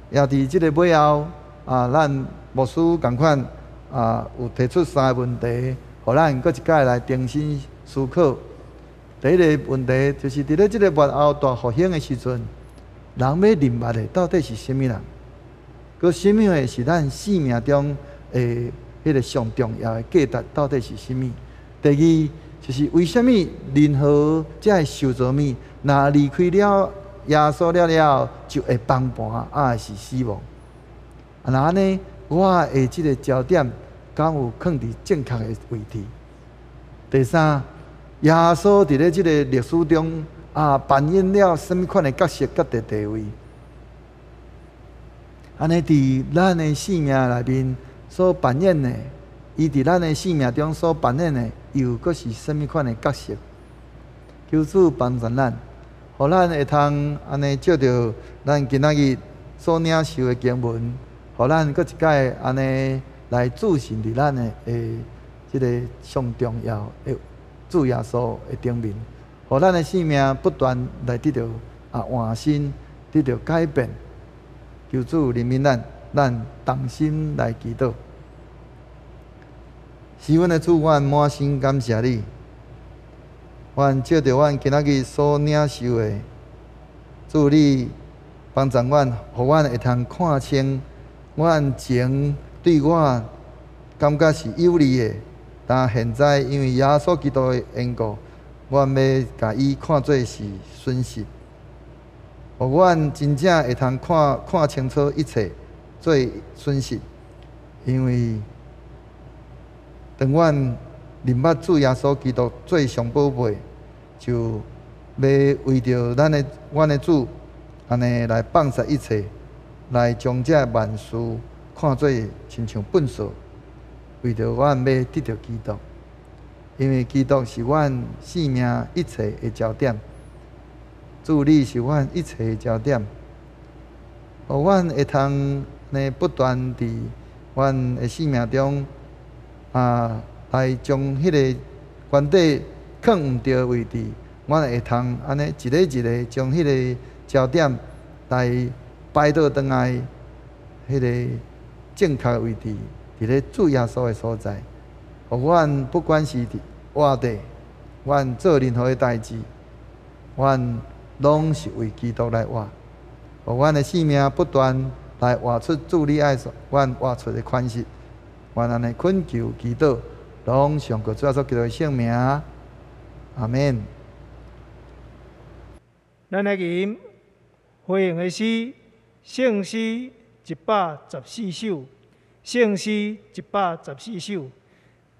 也佇這个尾後啊，咱牧師仝款啊，有提出三个問題，予咱閣一擺來重新思考。第一个問題就是佇咧這个末後大復興的時陣，人欲認捌的到底是啥物人？閣啥物會是咱生命中的彼个上重要的價值？到底是啥物？第二就是為啥物任何這个受造物，若離開了耶穌了了，就會崩盤，抑是死亡？啊，若按呢，我的這个焦點敢有囥佇正確的位置？第三，耶穌佇咧這个歷史中啊，扮演了啥物款的角色佮地位？按呢，佇咱的生命內面所扮演的，伊佇咱的生命中所扮演的，又閣是啥物款的角色？求主幫助咱，予咱會通按呢借著咱今仔日所領受的經文，予咱閣一擺按呢來注視佇咱的這个上重要的主耶穌的頂面，予咱的生命不斷來得著啊換新，得著改變。求主憐憫咱，咱同心來祈禱。是阮的主，阮滿心感謝你。阮借著阮今仔日所領受的，主你幫助阮，予阮會通看清，阮前對我感覺是有利的，但現在因為耶穌基督的緣故，阮欲共伊看做是損失。予阮真正會通看看清楚一切做損失，因為當阮認捌主耶穌基督做上寶貝，就欲為著咱的阮的主，按呢來放捨一切，來將這萬事看做親像糞掃，為著阮欲得著基督，因為基督是阮生命一切的焦點。主你是阮一切的焦點，予阮會通呢不斷佇阮的生命中啊，來將彼个原底囥毋對的位置，阮會通按呢一个一个將彼个焦點來擺倒轉來，彼个正確的位置，佇咧主耶穌的所在。予阮不管是佇活著，阮做任何的代誌，阮攏是為基督來活，予阮的生命不斷來活出主你愛阮活出的款式。阮按呢懇求祈禱，攏上過主耶穌基督的聖名，阿們。咱來吟回應的詩，聖詩114首，聖詩114首，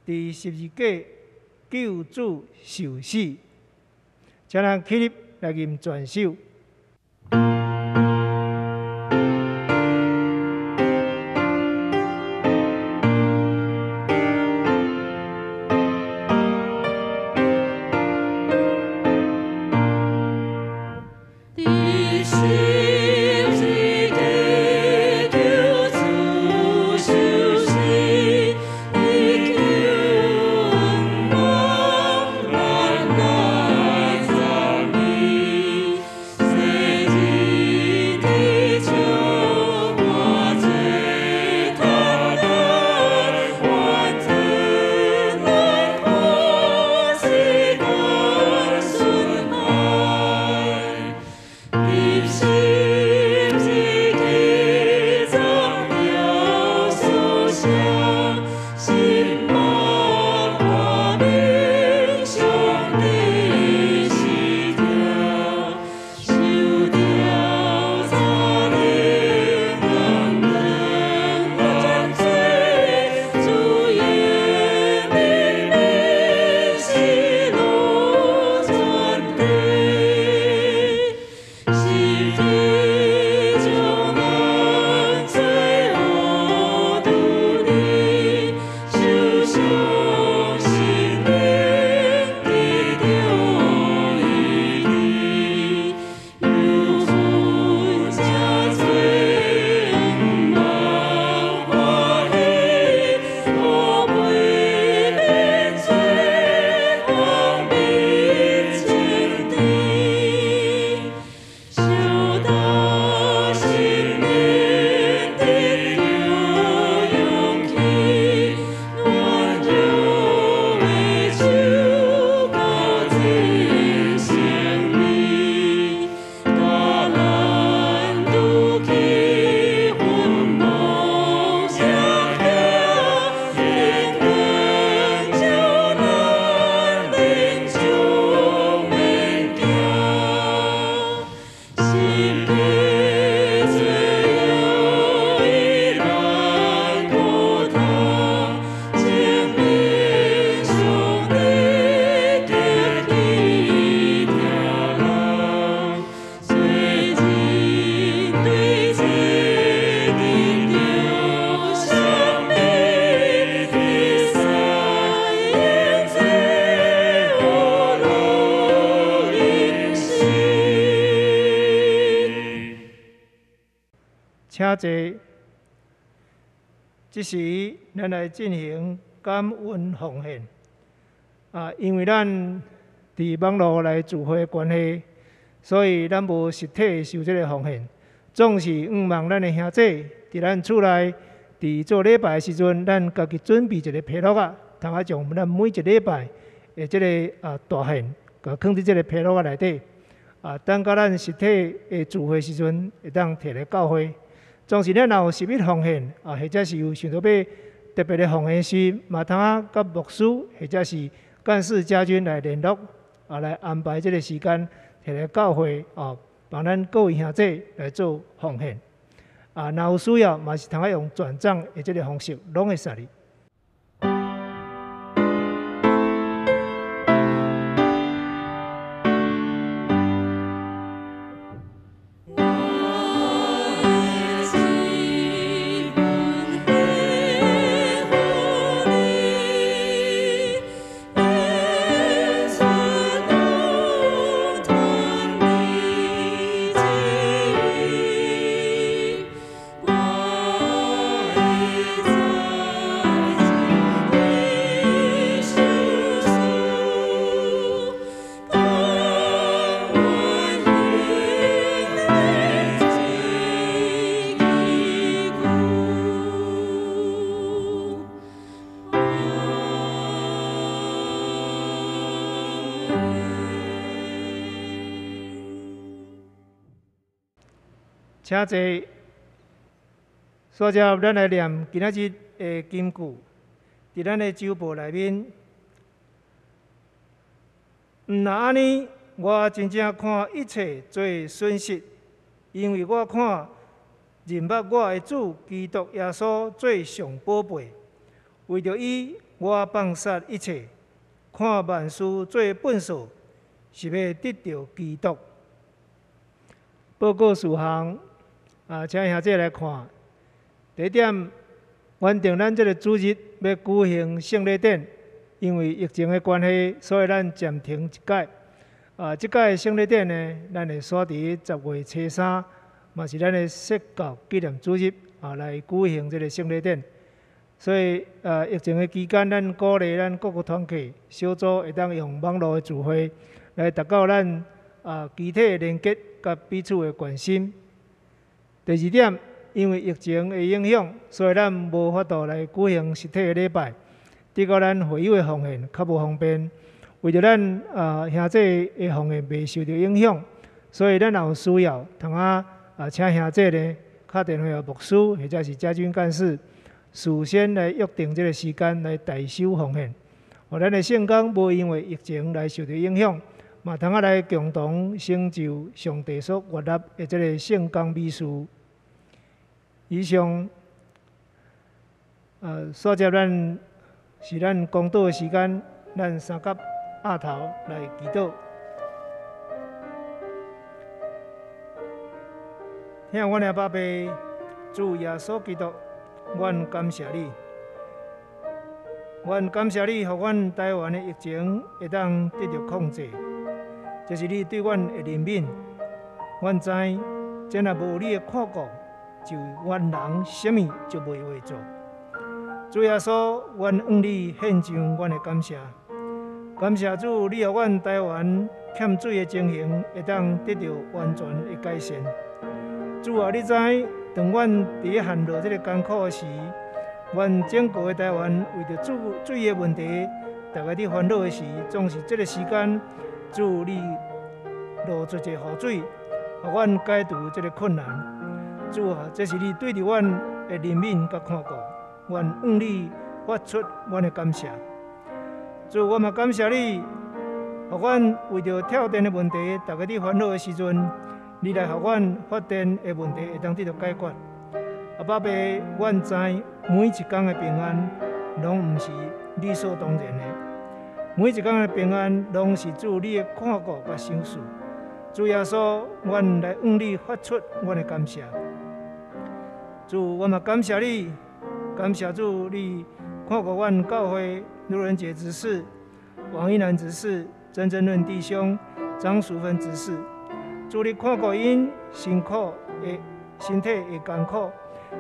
佇十字架救主受死，請咱起立來吟全首。十字架救主受死，伊救阮咱來讚美。請坐。這時，咱來進行感恩奉獻。因為咱佇網路來聚會的關係，所以咱無實體受這个奉獻。總是向望咱的兄弟佇咱厝內，佇做禮拜的時陣，咱家己準備一个皮橐仔，通仔將咱每一禮拜的這个大獻，共囥佇這个皮橐仔內底。等到咱實體的聚會時陣，會當提來教會。總是咱若有實物奉獻，或者是有想著欲特別的奉獻時，嘛通仔佮牧師或者是幹事家軍來聯絡，來安排這个時間提來教會，幫咱各位兄弟來做奉獻。若有需要，嘛是通仔用轉帳的這个方式，攏會使哩。請坐。煞接咱來念今仔日的金句，佇咱的週報內面。毋若按呢，我真正看一切做損失，因為我看認捌我的主基督耶穌做上寶貝。為著伊，我放殺一切，看萬事做糞掃，是欲得著基督。報告事項。請兄弟來看。第一點，原定咱這个主日欲舉行聖禮典，因為疫情的關係，所以咱暫停一擺。這擺聖禮典呢，咱會選佇10月初3，嘛是咱的釋教紀念主日，來舉行這个聖禮典。所以，疫情的期間，咱鼓勵咱各個團契小組會當用網路的聚會來達到咱肢體的連結佮彼此的關心。第二點，因為疫情的影響，所以咱無法度來舉行實體的禮拜，得到咱會友的奉獻較無方便。為著咱兄弟的奉獻袂受著影響，所以咱若有需要，通仔請兄弟呢敲電話予牧師或者是家軍幹事，事先來約定這个時間來代收奉獻。予咱的聖工無因為疫情來受著影響，嘛通仔來共同成就上帝所悅納的這个聖工美事。以上，煞接咱是咱公禱的時間，咱三甲額頭來祈禱。疼阮的爸爸，主耶穌基督，阮感謝你，阮感謝你，予阮台灣的疫情會當得著控制，這是你對阮的憐憫。阮知，這若無你的看顧，就阮人啥物就袂會做。主耶穌，阮向你獻上阮的感謝，感謝主，你予阮台灣欠水的情形會當得著完全的改善。主啊，你知，當阮佇咧陷落這个艱苦的時，阮整個的台灣為著水的問題，逐家佇煩惱的時，總是這个時間，主你落出一個雨水，予阮解除這个困難。主啊，這是你對著阮的憐憫佮看顧，阮向你發出阮的感謝。主，我嘛感謝你，予阮為著跳電的問題，逐家佇煩惱的時陣，你來予阮發電的問題會當得著解決。阿爸爸，阮知每一工的平安，攏毋是理所當然的，每一工的平安，攏是主你的看顧佮賞賜。主耶穌，阮來向你發出阮的感謝。主，我嘛感謝你，感謝主，你看顧阮教會盧仁杰執事、王一楠執事、曾真論弟兄、張淑芬執事。主，你看顧𪜶辛苦的身體會艱苦。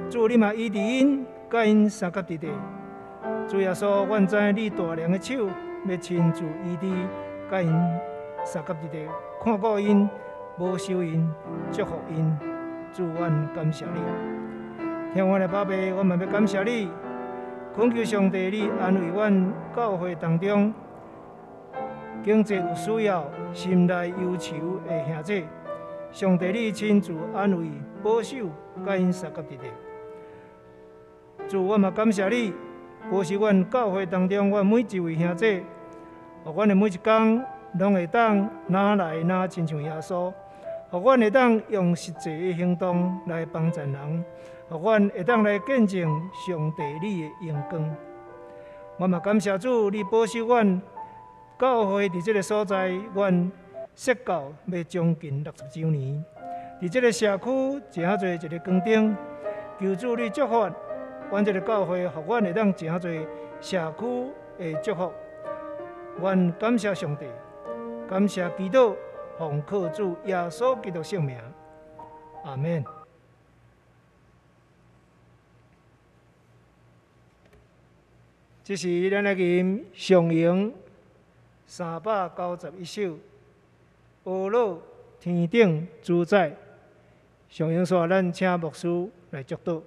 主你嘛醫治𪜶，佮𪜶相佮佇咧。主耶穌，阮知你大能的手欲親自醫治，佮𪜶相佮佇咧，看顧𪜶，保守𪜶，祝福𪜶。主，阮感謝你。聽阮的寶貝，我嘛欲感謝你，懇求上帝你安慰阮教會當中經濟有需要、心內憂愁的兄弟。上帝你親自安慰、保守，佮𪜶相佮佇咧。主，我嘛感謝你，保守阮教會當中，阮每一位兄弟，予阮的每一工攏會當若來若親像耶穌，予阮會當用實際的行動來幫助人，予阮會當來見證上帝你的榮光。我嘛感謝主，你保守阮教會佇這个所在，阮設教欲將近60週年，佇這个社區誠濟一个光燈，求主你祝福阮這个教會，予阮會當誠濟社區的祝福。阮感謝上帝，感謝基督，奉靠主耶穌基督聖名，阿們。這時，咱來吟上詠391首，阿樂天頂主宰。上詠煞，咱請牧師來祝禱。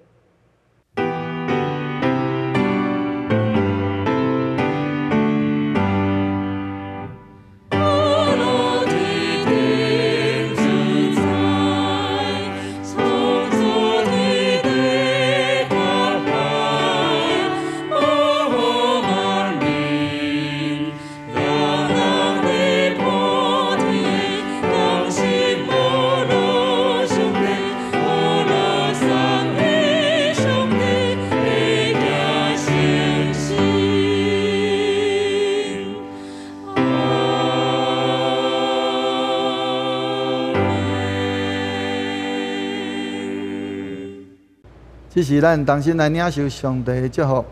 這是咱同心來領受上帝的祝福。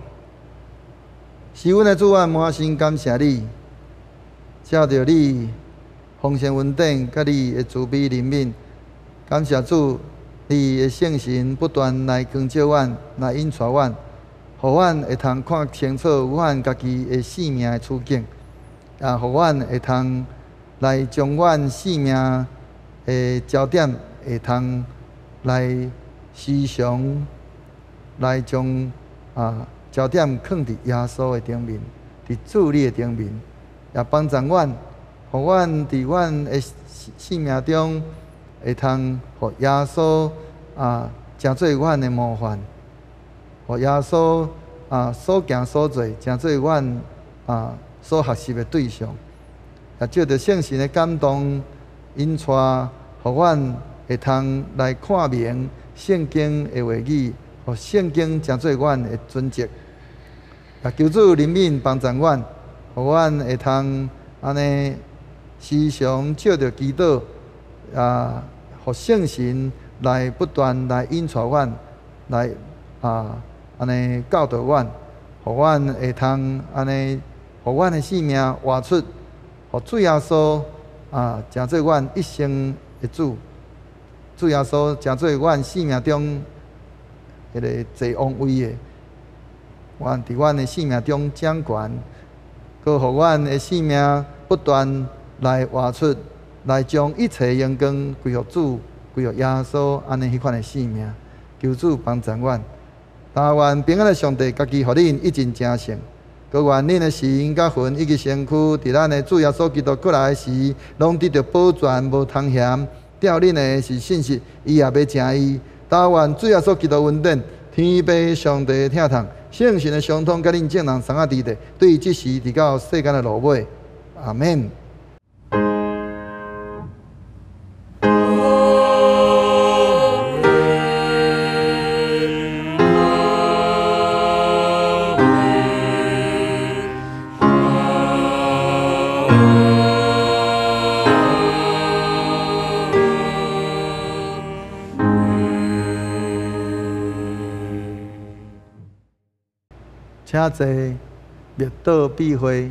是阮的主，阮滿心感謝你，借著你豐盛恩典，佮你的慈悲憐憫，感謝主，你的聖神不斷來光照阮，來引帶阮，予阮會通看清楚阮家己的生命的處境，也予阮會通來將阮生命的焦點會通來時常來將焦點放佇耶穌的頂面，佇主你的頂面，也幫助阮，予阮佇阮的生命中會通予耶穌成做阮的模範，予耶穌所行所做成做阮所學習的對象，也借著聖神的感動引帶，予阮會通來看明聖經的話語。予聖經成做阮的準則，也求主憐憫幫助阮，予阮會通按呢時常借著祈禱，予聖神來不斷來引帶阮，來按呢教導阮，予阮會通按呢，予阮的生命活出，予主耶穌成做阮一生的主，主耶穌成做阮生命中彼个坐王位的，阮佇阮的生命中掌權，閣予阮的生命不斷來活出，來將一切榮光歸予主，歸予耶穌，按呢彼款的生命，求主幫助阮。但願平安的上帝，家己予恁一盡成聖，閣願恁的心佮魂以及身軀，佇咱的主耶穌基督閣來時，攏得著保全，無通嫌。吊恁的是信實，伊也欲成伊。但願主耶穌基督恩典，天父上帝的疼痛，聖神的相通，佮恁眾人相仔佇咧，對這時直到世間的落尾。阿們。請坐，默禱闭會。